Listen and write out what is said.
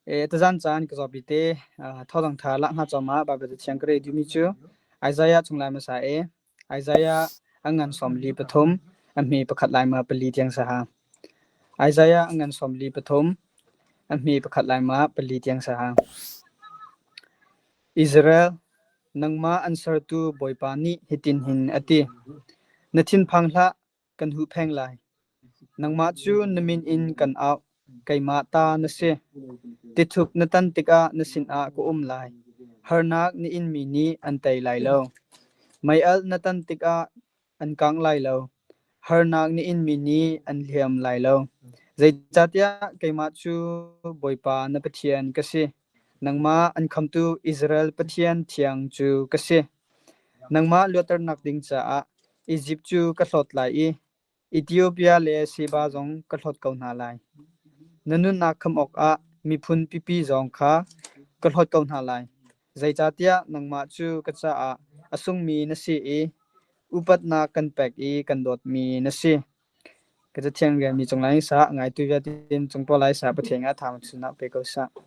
Tuzan caan ka zawpi te thodang tha lah hnga chom ah Bible thiang ka rel duhmi cu Isaiah chung lai hmasa e Isaiah a ngan 43 a hme pakhat lai ma pali tiang saha. Isaiah a ngan 43 a hme pakhat lai ma pali tiang saha. Israel, nangmah an sertu Bawipa nih hitin hin a ti: Na thinphang hlah, kan huhpheng lai. Nangmah cu na min in kan auh, keimah ta na si. Tithup na tan tikah na sinah ka um lai. Harnak na inmi nih an tei lai lo. Meialh na tan tikah an kang lai lo. Harnak na inmi nih an hliam lai lo. Zeicahtiah keimah cu Bawipa na Pathian ka si. Nangmah an khamtu Israel Pathian thiang cu ka si. Nangmah luatternak ding caah Izipt cu ka hlawt lai i Ethiopia le Sheba zong ka hlawt ko hna lai. Na nunnak khamh awkah miphun pipi zong kha ka hlawt ko hna lai. Zeicahtiah nangmah cu ka caah a sungmi na si i upatnak kan pek i kan dawtmi na si. Ka cathiang rianmi cung lai sa ngaitu vialte cung pawl lai sa Pathian ah tha chunnak pe ko sah.